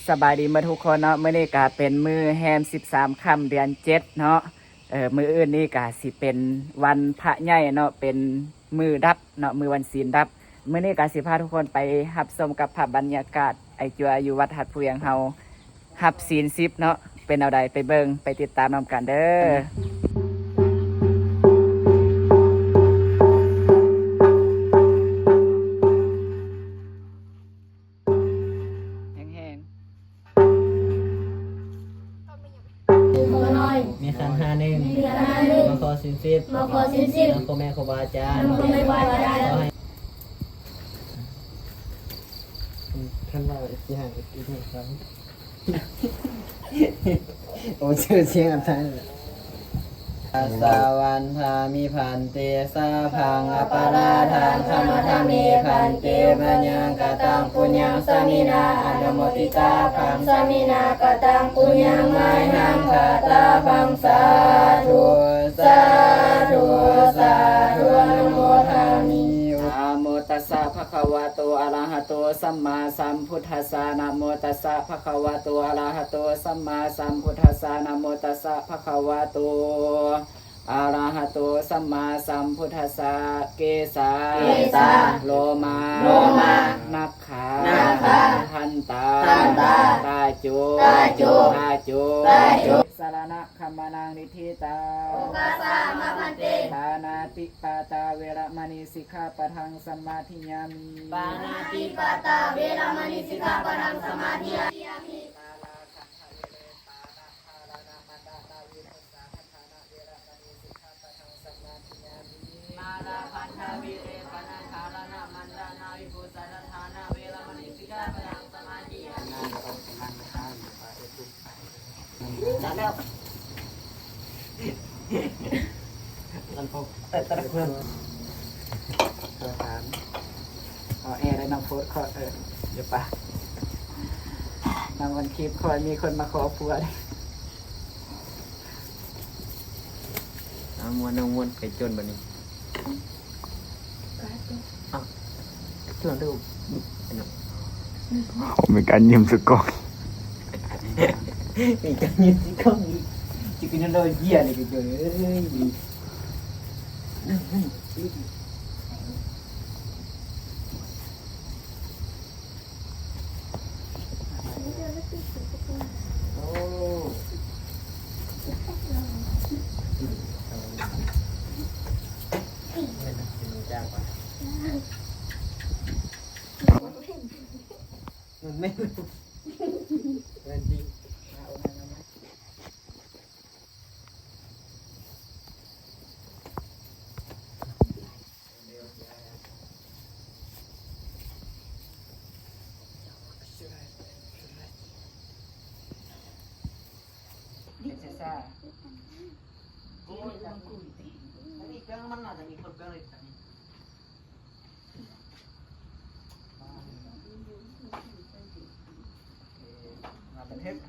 ສະບາຍດີໝົດທຸກຄົນເນາະ, ມື້ນີ້ກະເປັນມື້ແຮມສິບສາມຄ່ຳເດືອນເຈັດເນາະ. ເອີ ມື້ອື່ນນີ້ກະຊິເປັນວັນພະໃຫຍ່ເນາະ, ເປັນມື້ດັບເນາະ, ມື້ວັນສິນດັບ. ມື້ນີ້ກະຊິພາທຸກຄົນໄປຮັບຊົມກັບພາບບັນຍາກາດໄອຈົວຢູ່ວັດຫາດພູວຽງເຮົາ ຮັບສິນສິບເນາະ, ເປັນແນວໃດ ໄປເບິ່ງ ໄປຕິດຕາມນຳກັນເດີ. ແຮງໆ ມີຂັນຫ້າໜຶ່ງ ມີຂັນຫ້າໜຶ່ງ ມາຂໍສິນສິບ ມາຂໍສິນສິບ ນຳພໍ່ແມ່ຄູບາອາຈານ ນຳພໍ່ແມ່ຄູບາອາຈານ ຂໍໃຫ້ ທ່ານວ່າອີກຢ່າງ ອີກຢ່າງ ໂອ້ ຊື່ສຽງອັນນັ້ນ ສະວັນທາມິ ພັນເຕ ສະພັງ ອະປະລາທັງ ຂະມະທາມິ ພັນເຕ ມະຍັງ ກະຕັງ ປຸນຍັງ ສາມິນາ ອະນຸໂມທິຕາພັງ ສາມິນາ ກະຕັງ ປຸນຍັງ ມະຫັງ ຄະຕາພັງ ສາທຸ ສາທຸ ສາທຸ ອະນຸໂມທາມິ ນະໂມຕັດສະ ພະຄະວະໂຕ ອະລະຫະໂຕ ສຳມາສຳພຸດທັດສະ ນະໂມຕັດສະ ພະຄະວະໂຕ ອະລະຫະໂຕ ສຳມາສຳພຸດທັດສະ ນະໂມຕັດສະ ພະຄະວະໂຕ ອະລະຫະໂຕ ສຳມາສຳພຸດທັດສະ ເກສາ ເກສາ ໂລມາ ໂລມາ ນັກຂາ ນັກຂາ ທັນຕາ ທັນຕາ ຕາໂຈ ຕາໂຈ ຕາໂຈ ຕາໂຈ ສະລະນະຄັມມະນັງ ນິດທິຕັງ ໂອກາສະມະພັນເຕ ປານາຕິປາຕາ ເວລະມະນີ ສິກຂາປະທັງ ສະມາທິຍາມິ ປານາຕິປາຕາ ເວລະມະນີ ສິກຂາປະທັງ ສະມາທິຍາມິ ເອົາແອໄດ້ນ້ອງໂພດຂໍ ເອີ ຢ່າປາກ ນ້ອງມັນຄລິບຄ່ອຍມີຄົນມາຂໍຜົວເດ້. ເອົາ ມ່ວນນ້ອງມ່ວນໄປຈົນບັດນີ້ ເອົາ ຈົນດູ ມີການຍິ້ມໃສ່ກ້ອງ ມີການຍິ້ມໃສ່ກ້ອງອີກ ຊິກິນນ້ຳດອກເຢຍນີ້ກະຈົນເອີຍ. ມັນແມ່ນ ແມ່ນຕິ. ບັນທຶກ.